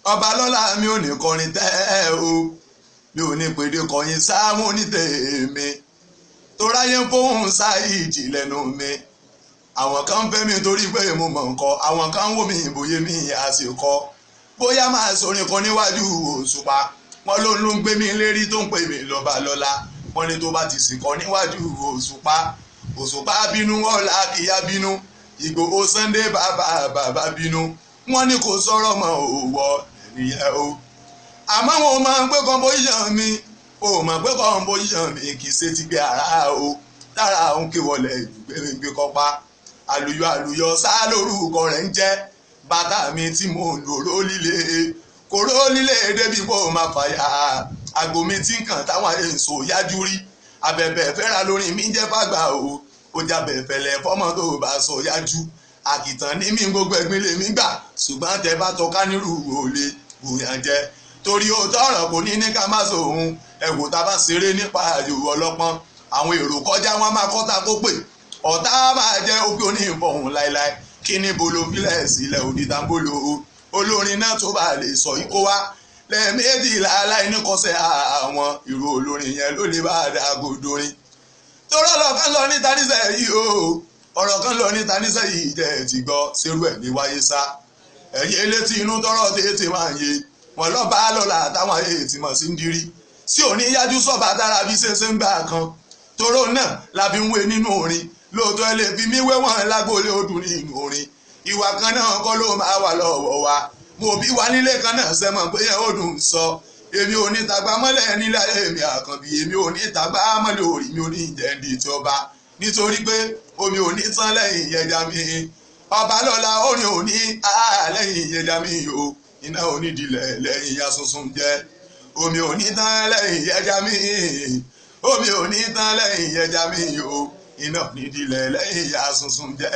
Ọba lọ́la mi ò ní kọrin tẹ́ o, mi ò ní pèdè kọyìn sáàmù ní tèmi, toráyé ń fóun ṣáìjì lẹ́nu mi. Àwọn kan fẹ́ mi torí pé mo mọ̀ nǹkan, àwọn kan wò mí ìbòye mi àsìkò. Bóyá máa sorin kan níwájú Òṣùpá, wọn ló ń gbé mi lérí tó ń pè mí lọ́ba lọ́la. Wọ́n ní tó bá ti sìnkọ́ níwájú Òṣùpá, Òṣùpá bínú, ọ̀la kìyà bínú, Ìgbòho Sunday bàbá bàbá bínú. Wọ́n ní kò sọ̀rọ̀ mọ́ òwò ẹ̀nìyẹn o. Àmọ́ wọn máa ń pé composition mi, o mọ̀ pé composition mi kì í ṣe ti gbé ara o. Lára òun kí wọlé ìgbéǹgbé kọ́pá. Àlùyọ àlùyọ sá lórúkọ rẹ̀ ń jẹ́. Bàtà mi tí mò ń lò ró líle, kò ró líle débi kó máa fàyà. Àgbo mi tí ń kàn táwọn èso yájú rí. Abẹ̀bẹ̀ fẹ́ra lórí mi jẹ́ fàgbà o. Ó jábẹ̀ fẹ̀lẹ̀ fọ́mọ tó bá sọ yájú. Àkìtàn ní mi gbogbo ẹ̀gbin lèmi gbà, ṣùgbọ́n tẹ bá tọ́ka nírú òòlè bùyàn jẹ. Torí òótọ́ ọ̀rọ̀ kò ní ní ká má sọ òun. Ẹ̀wò tá a bá ṣeré nípa àyò ọlọ́pọ́n, àwọn èrò kọjá wọn máa kọ́ta kó pè. Ọ̀tá máa jẹ́ òpin onífọ̀hún láéláé. Kí ni bolo fílẹ̀ sílẹ̀ òdìtàmbolo o. Olórin náà tó bá lè sọ ikó wá lẹ́ẹ̀mejìlá aláìníkọsẹ̀ àwọn irú olórin yẹn ló lè bá dàgò dorin. Torí ọ̀rọ̀ kan lọ níta níṣẹ́ yìí o, ọ̀rọ̀ kan lọ níta níṣẹ́ yìí jẹ́ ti gbọ́ ṣerú ẹ̀ ní wáyé sá. Ẹ̀yìn elétí inú tọrọ tètè máa ń yé wọn lọ́ba lọ́la táwọn ètí mọ̀ sí ń dirí. Sí òní yájú sọ́ba dára bí ṣe ń gbà kan. Toró náà la fi ń wé nínú orin. Lóòótọ́ ẹ lè fi mí wé wọn lágboolé odùn nínú orin. Ìwà kan náà kọ́ ló máa wà lọ́wọ́ wa. Mo bí wa nílé kan náà sẹ́mọ̀ pé ẹ ó dùn sọ. Èmi ò ní tagbá mọ́lẹ̀ nílé ayé mi Àkànbí, èmi ò ní tagbá mọ́lẹ̀ orí mi ò ní jẹ́ndì tí ọba. Nítorí pé omi ò ní tán lẹ́yìn ìyẹn mi. Ọba lọ́la orin ò ní lẹ́yìn ìyẹn mi o. Iná onídìílẹ̀ lẹ́yìn ìyá sunsun jẹ́. Omi ò ní tán lẹ́yìn ìyẹn mi. Omi ò ní tán lẹ́yìn ìyẹn mi o. Iná onídìílẹ̀ lẹ́yìn ìyá sunsun jẹ́.